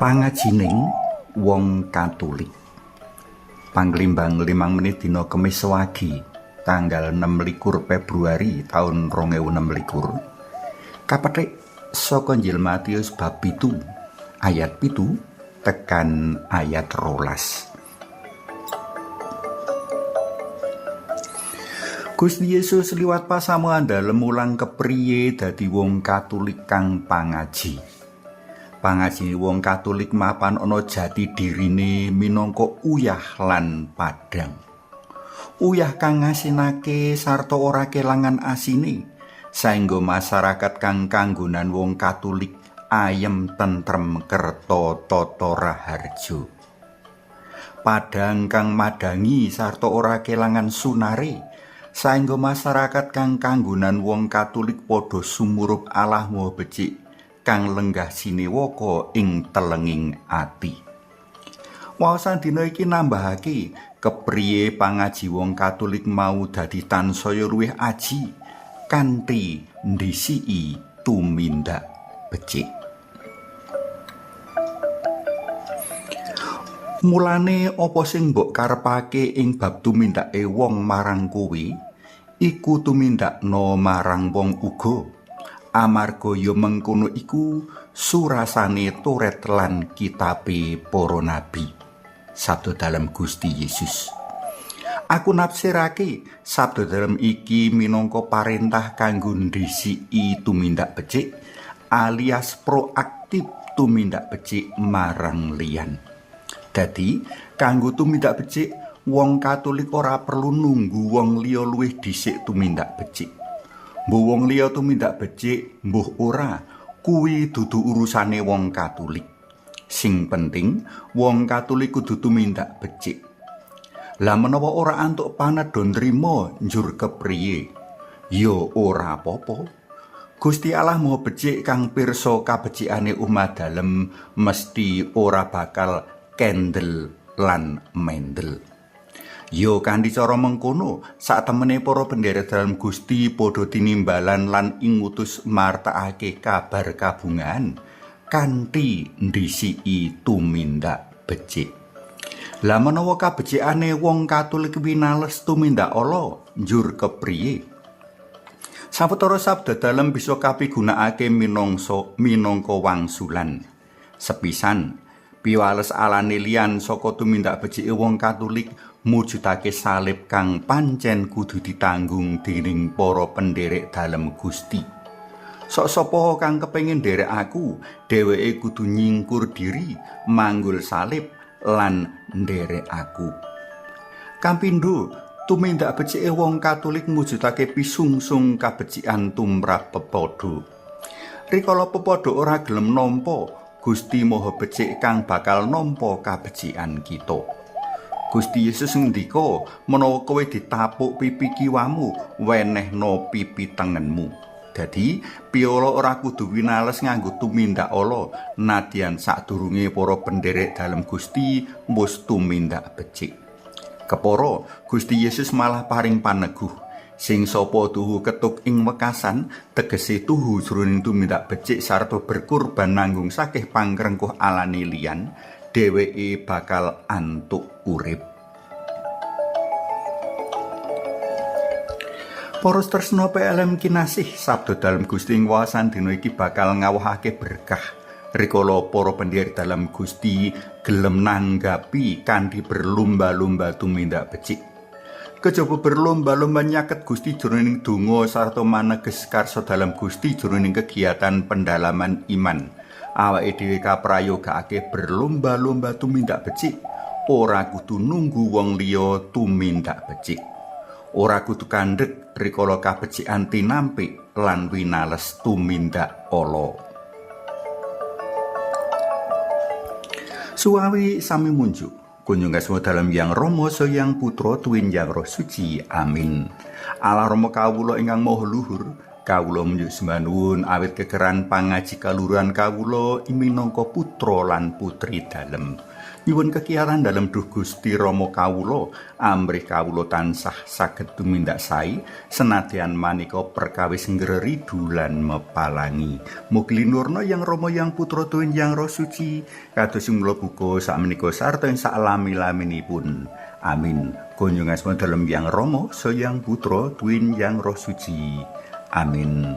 Pangajining wong Katulik. Panglimbang 5 menit dina Kemis wagi, tanggal 26 Februari taun 2026. Kapethik saka Injil Matius bab 7 ayat 7 tekan ayat 12. Gusti Yesus liwat pasamuan dalem mulang kepriye dadi wong Katulik kang pangaji. Pangaji wong Katulik mapan ana jati dirine minangka uyah lan padhang. Uyah kang ngasinake sarta ora kelangan asine, saengga masyarakat kang kanggonan wong Katulik ayem tentrem kerta tata raharja. Padhang kang madangi sarta ora kelangan sunare, saengga masyarakat kang kanggonan wong Katulik padha sumurup Allah Maha Becik kang lenggah sinewaka ing telenging ati. Waosan dina iki nambahake kepriye pangaji wong Katulik mau dadi tansaya luwih aji kanthi ndhisiki tumindak becik. Mulane apa sing mbok karepake ing bab tumindake wong marang kowe, iku tumindakno marang wong uga. Amarga ya mengkono iku surasane Toret lan kitabe para nabi. Sabda dalem Gusti Yesus. Aku nafsirake sabda dalem iki minangka parentah kanggo ndhisiki tumindak becik alias proaktif tumindak becik marang liyan. Dadi kanggo tumindak becik, wong Katolik ora perlu nunggu wong liya luwih dhisik tumindak becik. Mbuh wong liya tumindak becik, mbuh ora, kuwi dudu urusane wong Katolik. Sing penting, wong Katolik kudu tumindak becik. Lah menawa ora antuk panedha nrima njur kepriye? Ya ora apa-apa. Gusti Allah Maha Becik kang pirsa kabecikane umat dalem mesti ora bakal kendel lan mendel. Ya kanthi cara mengkono, satemene para penderek dalem Gusti padha tinimbalan lan ingutus martakake kabar kabungan kanthi ndhisiki tumindak becik. Lah menawa kabecikane wong Katolik winales tumindak ala, njur kepriye? Sawetara sabda dalem bisa kapigunakake minangka wangsulan. Sepisan, piwales alane liyan saka tumindak becike wong Katolik mujudake salib kang pancen kudu ditanggung dening para penderek dalem Gusti. Sok sapa kang kepengin nderek aku, dheweke kudu nyingkur diri, manggul salib lan nderek aku. Kapindho, tumindak becike wong Katolik mujudake pisungsung kabecikan tumrap pepadha. Rikala pepadha ora gelem nampa, Gusti Maha Becik kang bakal nampa kabecikan kita. Gusti Yesus ngendika, menawa kowe ditapuk pipi kiwamu, wenehno pipi tengenmu. Dadi, piala ora kudu winales nganggo tumindak ala, nadyan sadurunge para penderek dalem Gusti wis tumindak becik. Kepara, Gusti Yesus malah paring paneguh, sing sapa tuhu ketuk ing wekasan, tegese tuhu jroning tumindak becik sarta berkurban nanggung sakeh pangrengkuh alane liyan, dheweke bakal antuk urip. Para tresna PLM kinasih, sabda dalem Gusti ing wawasan dina iki bakal ngawuhake berkah rikala para penderek dalem Gusti gelem nanggapi kanthi berlomba-lomba tumindak becik. Kejaba berlomba-lomba nyaket Gusti jroning donga sarta maneges karsa dalem Gusti jroning kegiatan pendalaman iman. Awake dhewe kaprayogakake berlomba-lomba tumindak becik, ora kudu nunggu wong liya tumindak becik. Ora kudu kandhek rikala kabecikan tinampik lan winales tumindak ala. Suwawi sami munjuk. Kunjung asma dalem Yang Rama Sang Putra tuwin Yang Roh Suci. Amin. Allah Rama kawula ingkang maha luhur, kawula munjuk sembah nuwun awit kekeran pangaji kaluhuran kawula minangka putra lan putri dalem. Nyuwun kekiaran dalem Duh Gusti Rama kawula, amrih kawula tansah saged tumindak sae senadyan maneka perkawis ngreridu lan mepalangi. Mugi linurna Yang Rama Yang Putra tuwin Yang Roh Suci, kados mula buka sakmenika sarta ing saklami-laminipun. Amin. Kunjung asma dalem Yang Rama, Sang Yang Putra tuwin Yang Roh Suci. Amin.